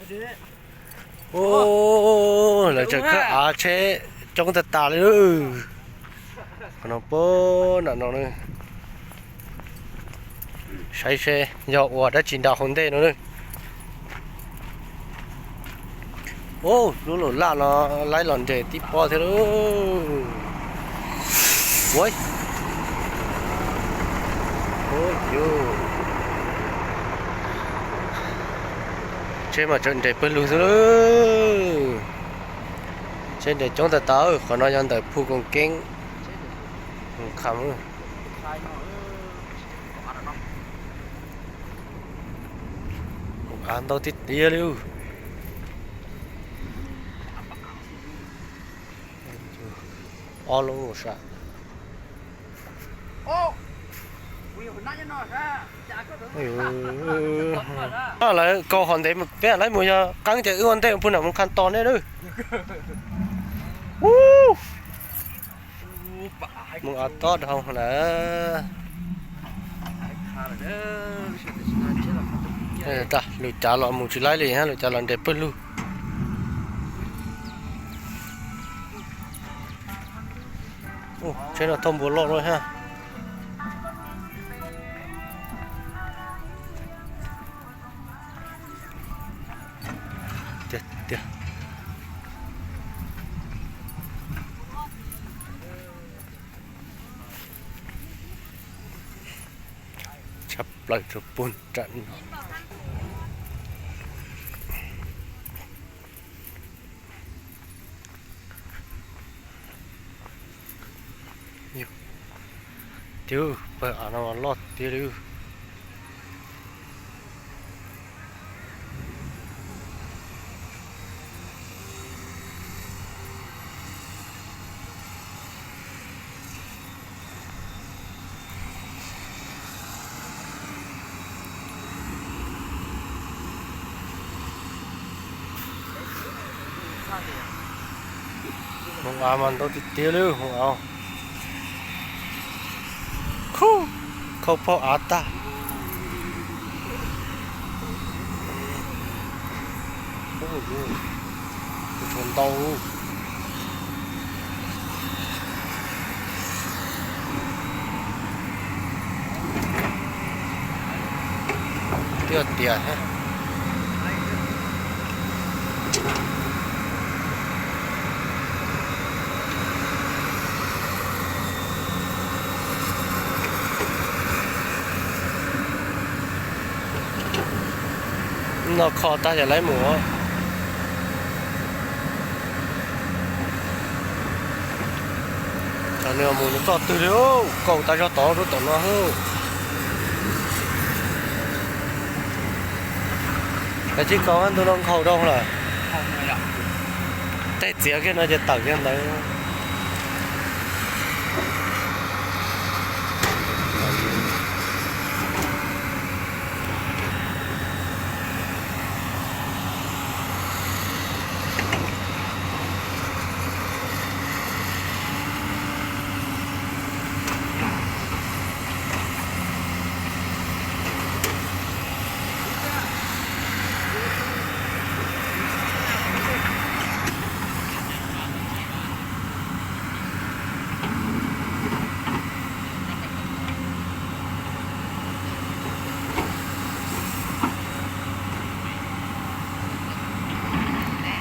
Ua, lawv tseem khawb av tsheb coob tag tas li. Qhov no puag nram no na. Saib seb yog ua dab tsi nram hauv ntej no na. Ua, lub laum laj no laib los nres tib pob thiab lauj. Ua, ua, tsheb mas tseem nres pawg lug xwb lauj. Tsheb nres coob tas tas. Qhov no yog ntawm Phu Koos Keeb, Koos Kham. Av ntau tiag tiag li. Ob lub sam. Lawv kaus hom ntev peb laib mus yog qeeb ces wb ua ntej puag nram mus kha tos nej lawm. Mus av tob dhau lawm. Lwm cav los mus tsis laib li, lwm cav los nres pawg lug. Tsheb no thauj npua loj loj thiab. Tiag tiag. Tshaj plaws rau puag nram no. Tiag, pawg av no loj tiag li. Hoo av mas ntau tiag tiag li hoo av. Khau paug av tag. Ntau. Tiag tiag thiab. No kho tag yog lawv mus. Cov nws mus nws txoj twg li, kaus tas zog tod rau tom no. Kav tsij kaus, ntu no nkhaus rau lawm. Tej txiav kiag no ces tawm kiag ntawd.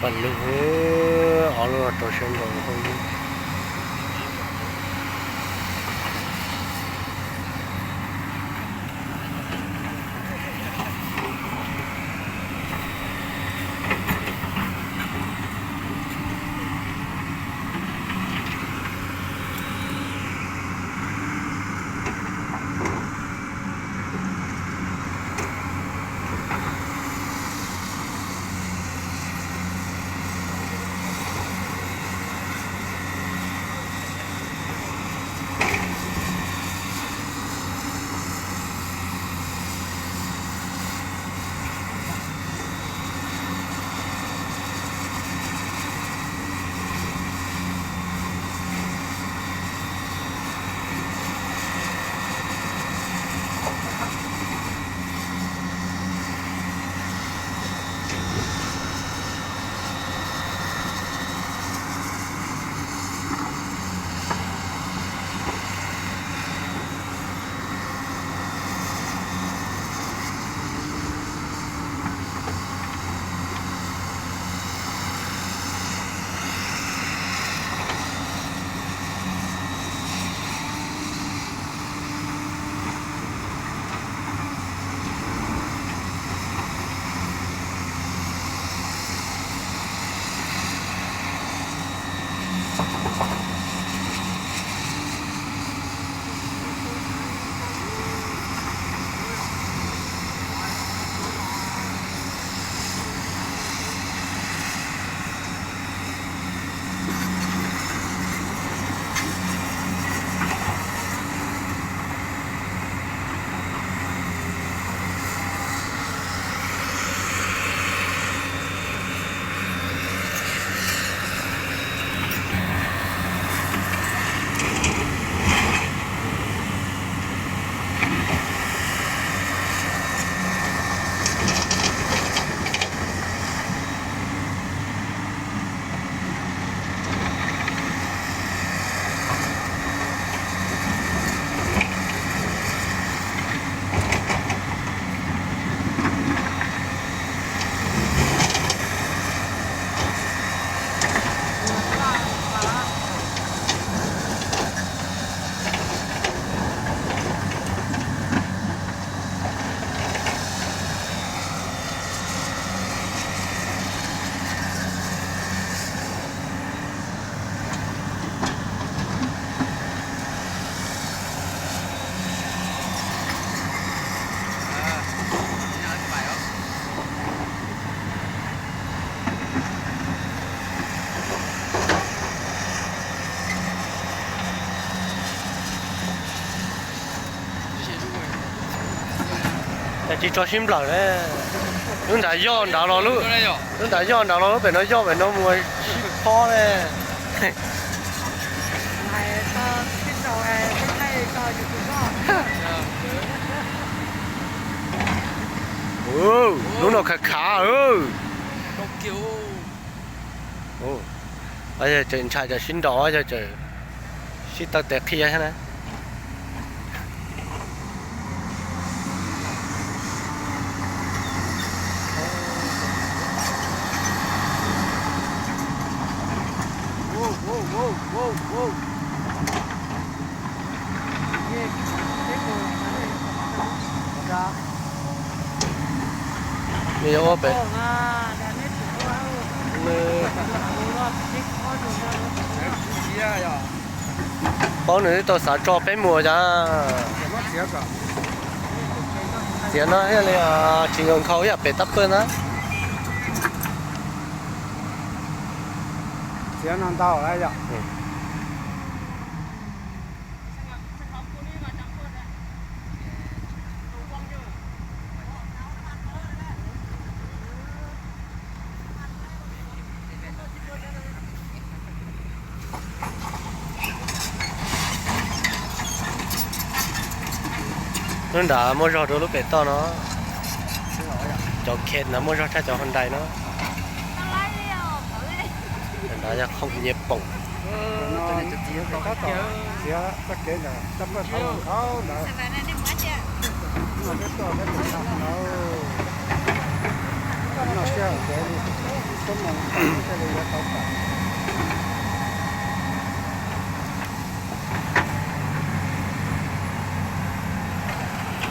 Paj lug, ob lub rau siab nkaus hauj lwm. Tsis tso sib nplawm ne. Lub nrad yoj nrad los lub, lub nrad yoj nrad los lub pem no yoj pem no mus sib phob ne. Lub no khav khav. Tseem ntshai cov sib nraus, yog tseem sib taw tes qhia thiab na. Nws yuav ua pem, paub nws twb tau xav tso peb mus cas. Txiav no thiaj li tsis nkhaus ib yam pem tab pawg na. Txiav no ntau lawm yom. Lub nrad muaj zog rau lub pem toj no. Cov khet ntawd muaj zog tshaj cov Hyundai no. Nrad yog khoom nyiaj poom.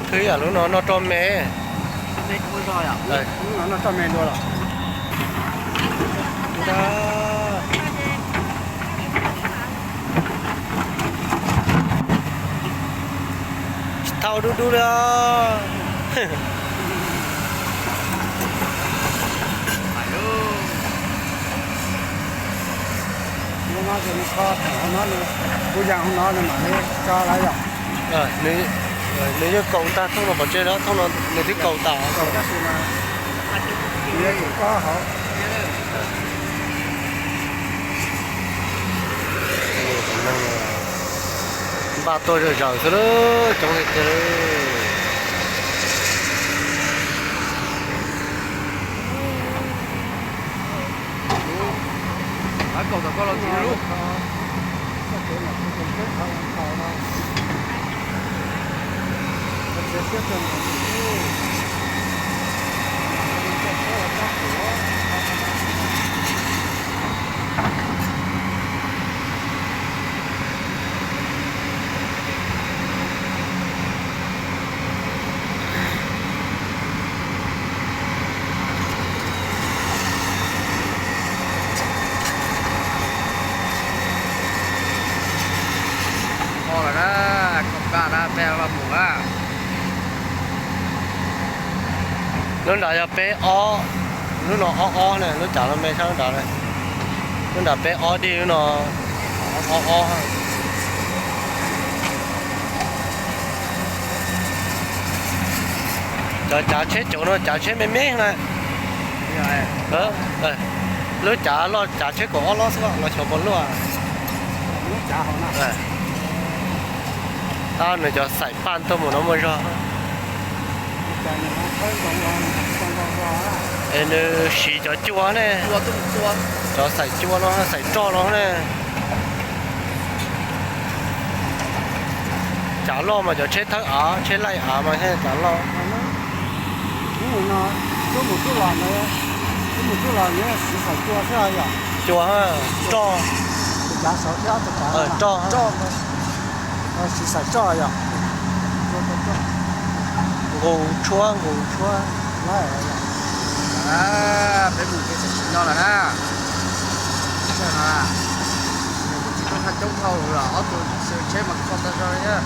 Khwb yam lub no noj roj me. Noj roj me dua los. Tsis thaum dub dub li. Kuv yas hauv no nws mam li tso lawm yom. Nws yeej kaus tag thooj no pov tseg, thooj no nws twb kaus tas. Npaj tuaj zom zaws xwb lawm, coob li tiag li. Lawm na, khoom kaj na, peb los mus na. Lub nrad yog peb ob, lub no ob ob na, lub cav no me tshaj lub nrad na. Lub nrad peb ob dig, lub no ob ob. Cov cav tsheb caum no cav tsheb me me na. Lub cav loj cav tsheb kaum ob lob xwb los xyov puas luaj. Tab nws cov xaim paj tuaj mus no muaj zog. Es nws siv cov cua ne, cov xaim cua no, xaim roj no ne. Cav loj mas cov tsheb thawb av, tsheb laij av mas thiaj cav loj. Lub mus tub los, lub mus tub los nws siv xaim cua xwb yom. Cua, roj. Roj, siv xaim roj yom. Nqus tshuab, nqus tshuab. Peb mus kev tam sim no lawm na. Tsis tau thaj coob dhau los ob tug tsheb mas kho tag zog li thiab.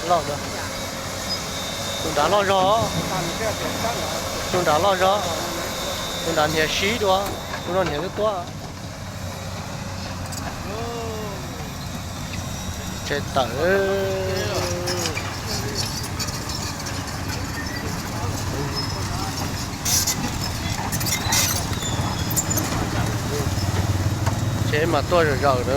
Loj, tus nrad loj zog, tus nrad loj zog, tus nrad hniav sib dua, tus no hniav tuab tuab. Tsheb tawm. Tsheb mas tuaj zom zaws na.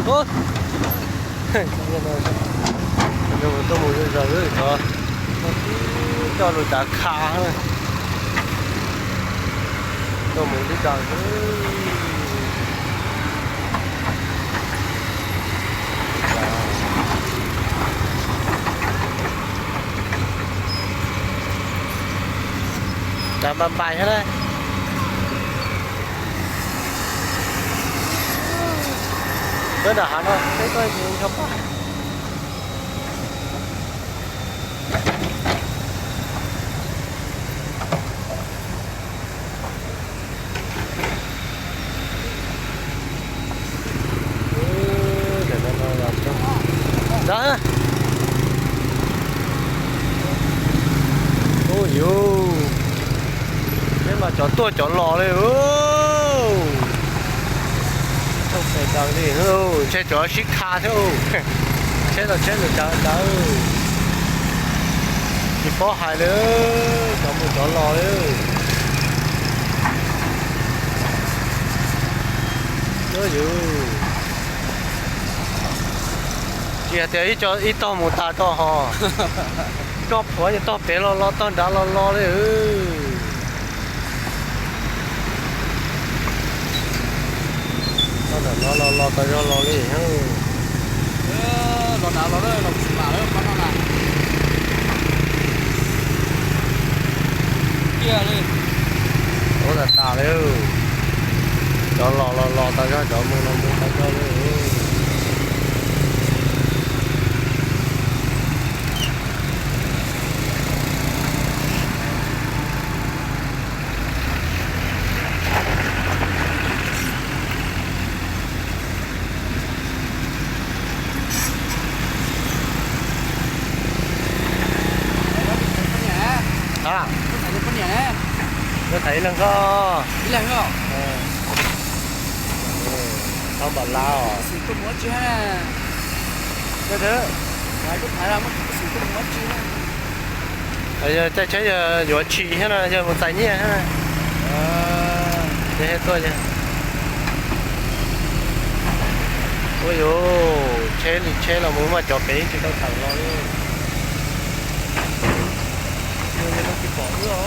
Tuaj mus zom zaws xwb, coj lus cav kha na. Tuaj mus tib co xwb. Cav npais npais thiab na. Peb nram hav no peb tuaj ntsis ncho paj. Ntawd. Ub yus, peb mas cov tuaj cov los li. Ntshe cov sib kha thiab. Tsheb los tsheb los cav cav, tsis paub hais li, cov mus cov los li. Ub yus, tsis hais tias ib tog mus tas tso hos, tog phuav tog pem los los tog nrad los los li. Tog nram no los los tas zog los li. Los nrad los lawm, los tsis mam lawm qhov no na. Tiag li. Ua tas tas li. Cov los los los tas zog, cov mus los mus tas zog li. Kuv tham ib leeg koj. Thaub npam lab os. Caij tsheb yog yuav tshim thiab no, yog mus txais nyiaj thiab na. Tuaj, ua yus tsheb li tsheb los mus mas cov pem tsis tau tawm los li. Tsis pom wb os.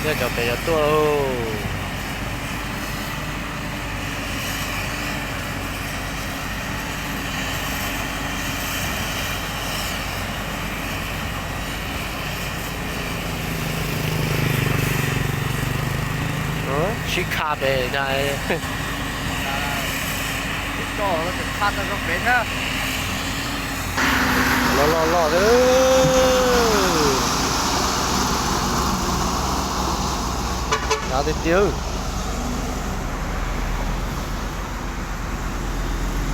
Yog cov pem yuav tuaj. Sib kha pem. Los los los xwb. Hnyav tiag tiag.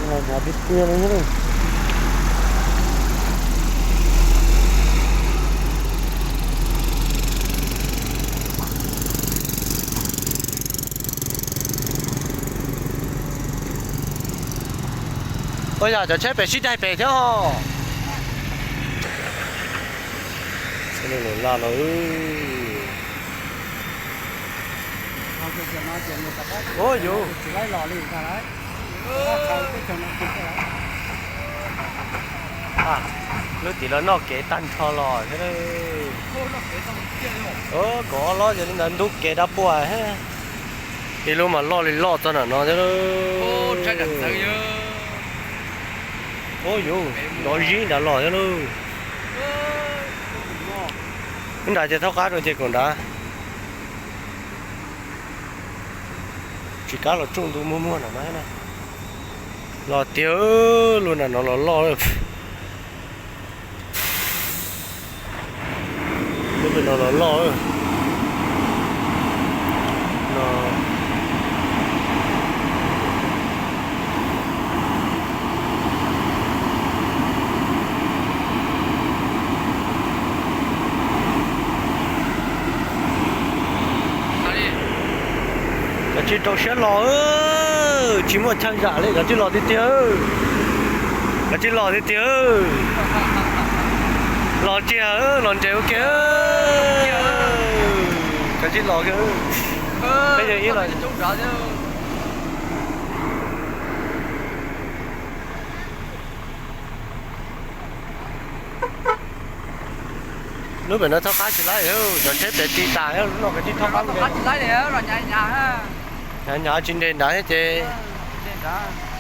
Hnyav tiag tiag li. Ua yog cov tsheb pem sib daig pem thiab os. Laj no. Ua yus. Lub tim los noj kev tag nrho los thiab. Kaum ob lob yog li ntawd ntug kev dab puas. Ib lub mas loj li loj txog nram no thiab. Ua yus, nrov zib nrad los thiab lauj. Ib nrad ces thaub qab rau ces kaum nrad. Tsis kav los tsuj ntu muag muag nram no na. Los tiag, lub nram no los loj. Lub pem no los loj no. Kav tsij rau siab los, tsis muaj chaw zam li, kav tsij los tiag tiag. Kav tsij los tiag tiag. Los tiag, los nres ua ke. Kav tsij los kiag. Peb yog ib los. Lub pem no thaub qab tsis laib, cov tsheb pem ti tas, lub no kav tsij thaub qab. Hnyav hnyav tsis nres nrad thiab ces.